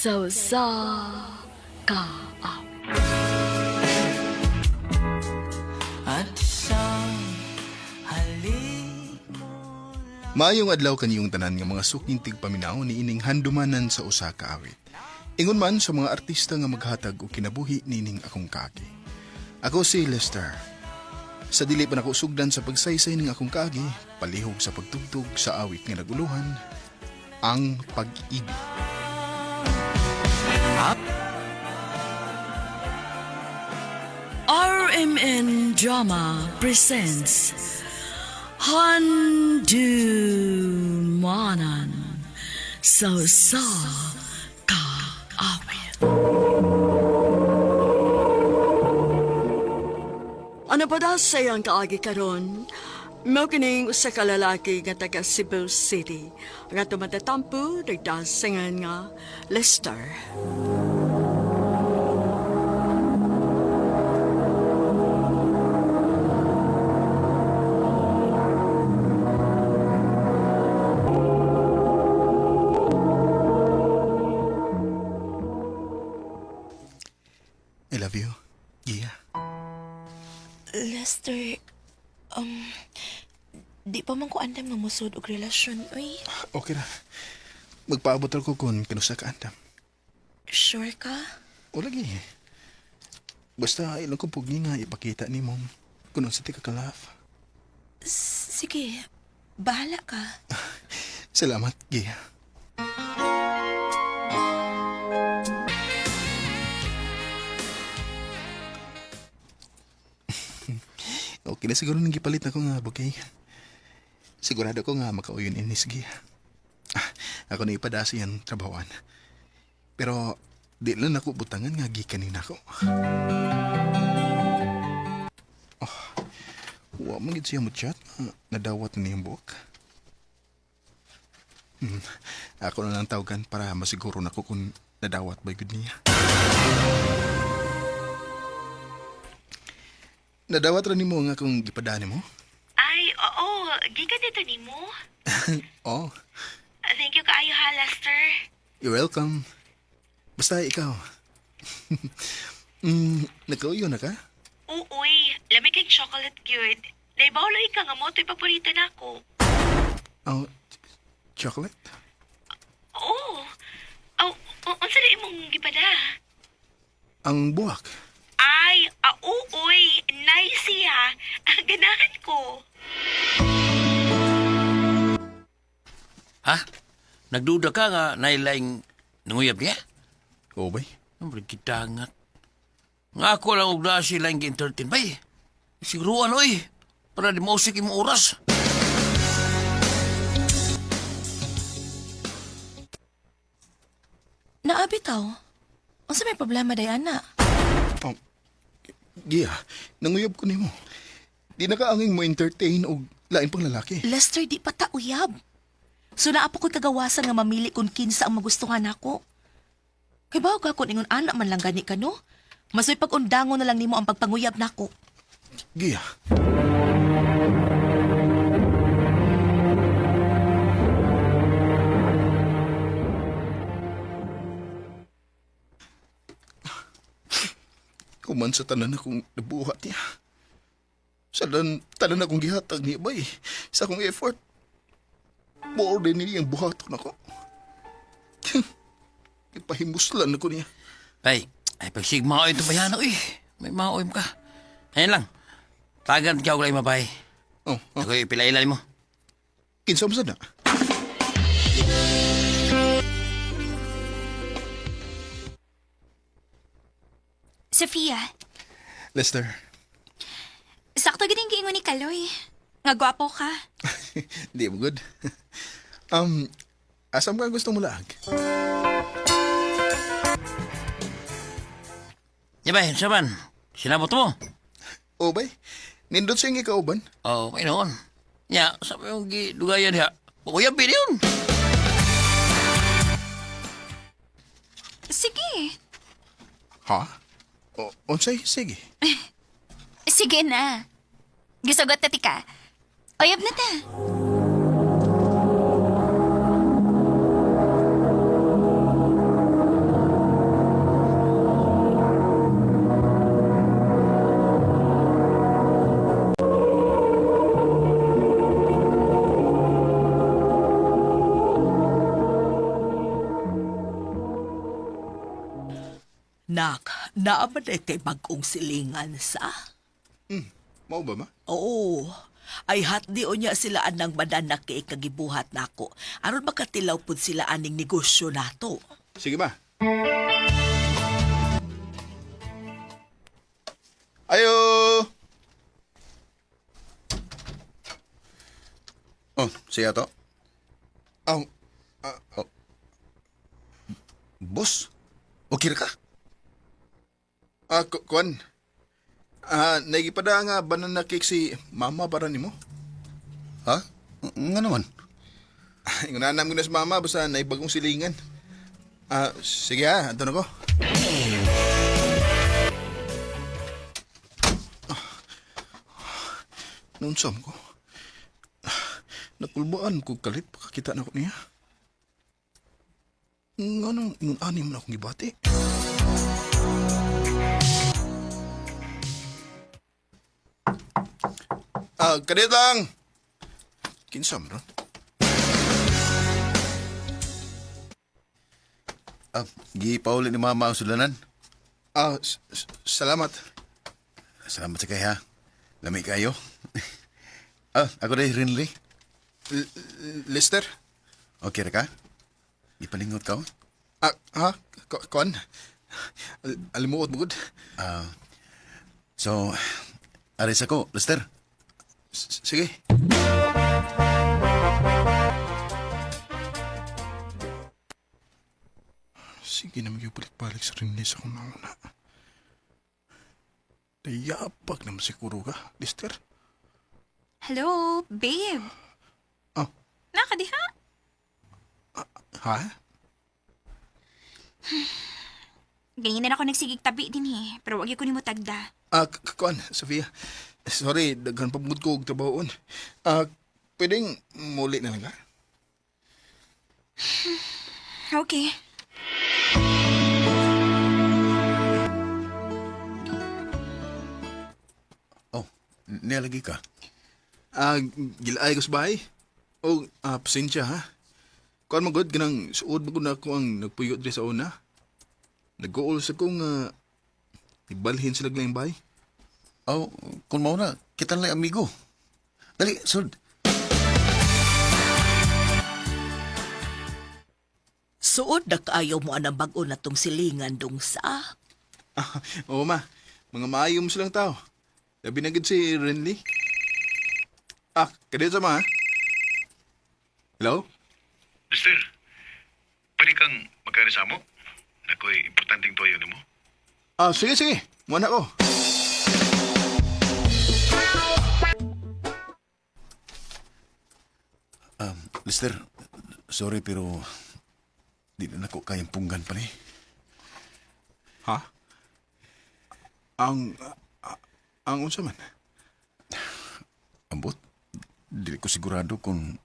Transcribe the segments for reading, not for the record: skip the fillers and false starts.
sa usa ka awit. Maayong adlaw kaniyong tanan nga mga suking tigpaminaw ni ining handumanan sa usa ka awit. Ingon man sa mga artista nga maghatag og kinabuhi niining akong kaagi. Ako si Lester. Sa dili pa nako sugdan sa pagsaysay ning akong kaagi, palihog sa pagtugtog sa awit nga naguluhan, ang pag-ibig. RMN Drama presents Handumanan sa usa ka awit. Ano pa daw sa iyang kaagi karon? Mao kining usa ka lalaki nga taga Cebu City nga tumatatampo nagdasingan nga Lester. I love you. Gia. Lester, um, di pa man ko andam nga musod og relasyon, uy. Okay ra. Magpaabot ra ko kung kinusa ka andam. Sure ka? O lagi. Basta ilang kong pugni nga ipakita ni mong kung unsa ti ka kalaf. Sige, bahala ka. Salamat, Gia. Okay na siguro nang gipalit ako nga bouquet. Sigurado ko nga makauyon inis, Gia. Ah, ako na ipadasi ang trabahoan. Pero di lang ako butangan nga gikan ni nako. Oh, wa man gid siya mo chat nga nadawat na niyang buhok. Ako na lang tawagan para masiguro na ko kung nadawat ba gud niya. Nadawat ra nimo nga kung gipadani mo? Ay, oo, gikan dito nimo. Oh, Thank you kaayo ha, Lester. you're welcome. Basta ikaw. Nagkauyo na ka? Uy, lamig kay chocolate gyud. Naibawloy ka nga mo, to'y paborito na ako. Oh, chocolate? Oo. Oh, unsa na imong gipada? Ang buwak. Ay, uy, nice siya. Ganahan ko. Ha? Nagduda ka nga nailaing nanguyab niya? Oo bay? Siyempre, kitangat. Nga ako lang og naa sila yung entertain bay. Siguro ano eh. Para di mausik imong oras. Naabi taw. Unsa may problema day ana? Oh, Gia, nanguyab ko nimo. Di na ka anging mo entertain og lain pang lalaki. Lester, di pa ta uyab. So naa pa ko'y kagawasan nga mamili kung kinsa ang magustuhan nako. Kay bawo ka kung ingon anak man lang gani ka no? Mas may pag-undangon na lang nimo ang pagpanguyab nako. Gia. Kuman sa tanan akong nabuhat niya. Sa tanan akong gihatag niya bay. Sa akong effort. More din niya ang buhaton ako. Ipahimuslan ako niya. Bay, ay pagsigma ito ba yan? Uy, may maoy ka. Ayun lang. Tagan ka og lain mabay. Oh, oh. Ako ipila-ila mo. Kinsa mo sad na? Sophia, Lester. sakto gid ang giingon ni Kaloy. Nga gwapo ka. Di mo good. Asam ka gusto mo laag? Ya bay, saban. Sinabot mo. O bay, nindot siyang ikauban. Oo, okay noon. Ya, sabi yung gidugayan niya. Uyab yun. Sige. Ha? O, unsay, sige. Sige na. Gisugot na tika. Uyab na ta. Anak, naaman na kay bagong silingan sa. Mao ba, ma? Oo. Ay hatdi o niya sila anang banana cake kagibuhat nako. Aron makatilaw pud sila aning negosyo nato. Sige, ma. Ayo! Oh, siya to. Aw, Oh. Boss, okay ra ka? Kuan. Naigipada nga banana cake si mama para nimo. Ha? Nga naman. Ingunanan ko na si mama basta naibagong silingan. Sige ha, ato na ko. Naunsam ko. Nakulbaan ko kalit pakakita na ko niya. Nga nang ingon ani man akong gibati. Kadit lang. Kinsam ron? Gipauli ni mama ang sulanan. Salamat. Salamat sa kay ha. Lami kayo. Ako dahil Rinley. Lester? Okay ra ka? Ipalingot ka? Oh? Ha? Kuan? Alimuot mo gud. So, aris ako, Lester. Sige. Sige na balik-balik sa Rinley sa akong nauna. Dayapag naman siguro ka, Lester. Hello, babe. Oh. Nakadiha? Ha? Ganyan na ako nagsigig tabi din eh. Pero wag ko nimo tagda. Kuan, Sofia. Sorry, daghan pa ko og trabahoon. Pwedeng muli na lang ka? Okay. Oh, nialagi ka. Gilaay ko sa bahay. O, pasensya ha. Kuan mo gud ganang suod mo gud na ako ang nagpuyo diri sa una. Nag-goal sa kong ibalhin sila lang bahay. Oh, kung mao na, kita na lang amigo. Dali, sud. Suod na kaayo mo anang bag-o na tong silingan dong sa. Oo ma, mga maayo mo silang tao. Labi na gud si Renly. Kadiyot sa ma ha? Hello? Mister, pwede kang magkarisa mo? Nakoy, importanteng toyo nimo. Sige sige, muna ko. Lester, sorry pero di na nako kayang punggan pa ni. Ha? Ang unsa man? Ambot, dili ko sigurado kung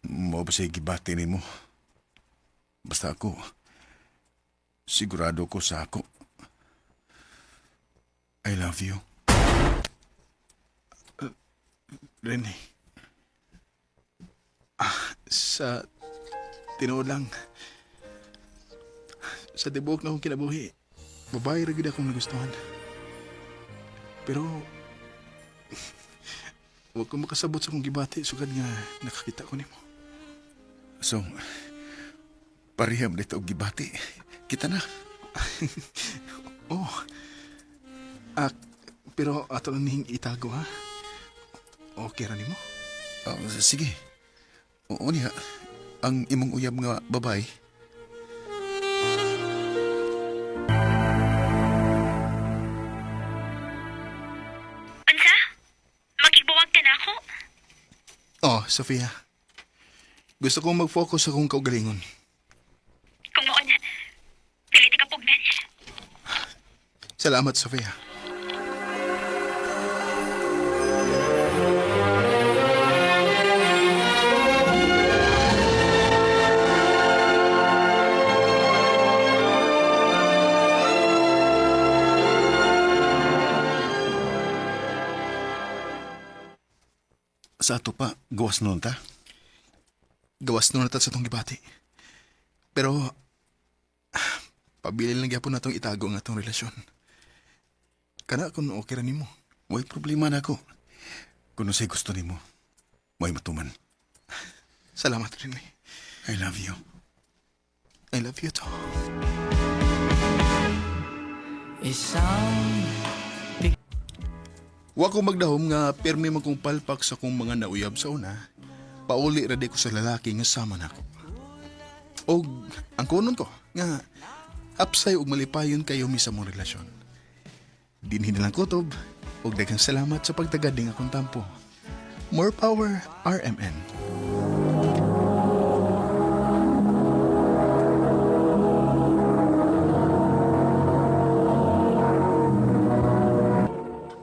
mao ba siya gibati nimo. Basta ako, sigurado ko sa ako. I love you. Rene. Sa tinuod lang. Sa tibuok na akong kinabuhi, babae ra gyud akong nagustuhan. Pero wag ko makasabot sa akong gibati sugad nga nakakita ko nimo. So, pareham dito og gibati. Kita na. Oh. Pero ato lang nihing itago ha. Okay ra nimo? Sige. Oo niya. Ang imong uyab nga babae. Unsa? Makigbuwag ka na ako? Oh, Sofia. Gusto kong mag-focus sa akong kaugalingon. Kung mao na, dili ka pugnan. Salamat, Sofia. Sa ato pa, gawas nun ta. Gawas nun na ta sa tong gibati. Pero, Pabilin lang gyapon natong itago ang atong relasyon. Kana kung okay ra nimo. Way problema na ako. Kung unsay gusto nimo, way matuman. Salamat Rene. I love you. I love you too. Wa ko magdahom nga pirmi man kong palpak sa kong mga nauyab sa una. Pauli ra di ko sa lalaki nga sama nako. Og ang kunon ko nga hapsay og malipayon kayo mi sa mong relasyon. Dinhi na lang kutob og daghang salamat sa pagtagad ning akong tampo. More power, RMN.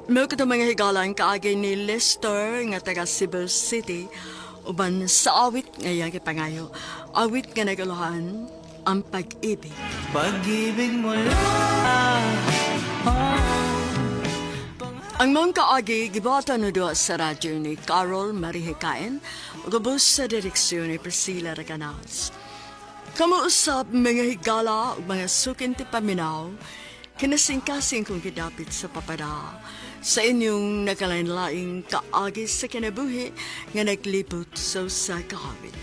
Mao kato mga higala ang kaagi ni Lester nga taga Cebu City uban sa awit nga iyang gipangayo. Awit nga naguluhan ang pag-ibig. Pag-ibig mo lang. Ang mong kaagi gibuhatan no duha sa radyo ni Carol Marihikain ug ubos sa direksyon ni Priscilla Recanals. Kamo usab mga higala ug mga sukin ti paminaw, kinasingkasing kong gidapit sa papada sa inyong nakalain-laing kaagi sa kinabuhi nga naglibot sa usa ka awit.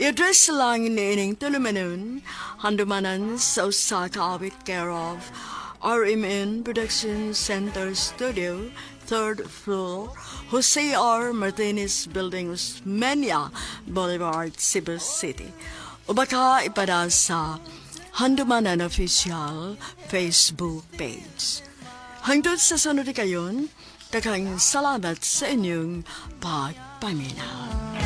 I-address lang niining tulumanon, handumanan sa usa ka awit care of RMN Production Center Studio, third floor, Jose R. Martinez Building, Osmeña Boulevard, Cebu City. O baka ipada sa Handumanan Official Facebook page. Hangtod sa sunod kayon, daghang salamat sa inyong pagpaminaw.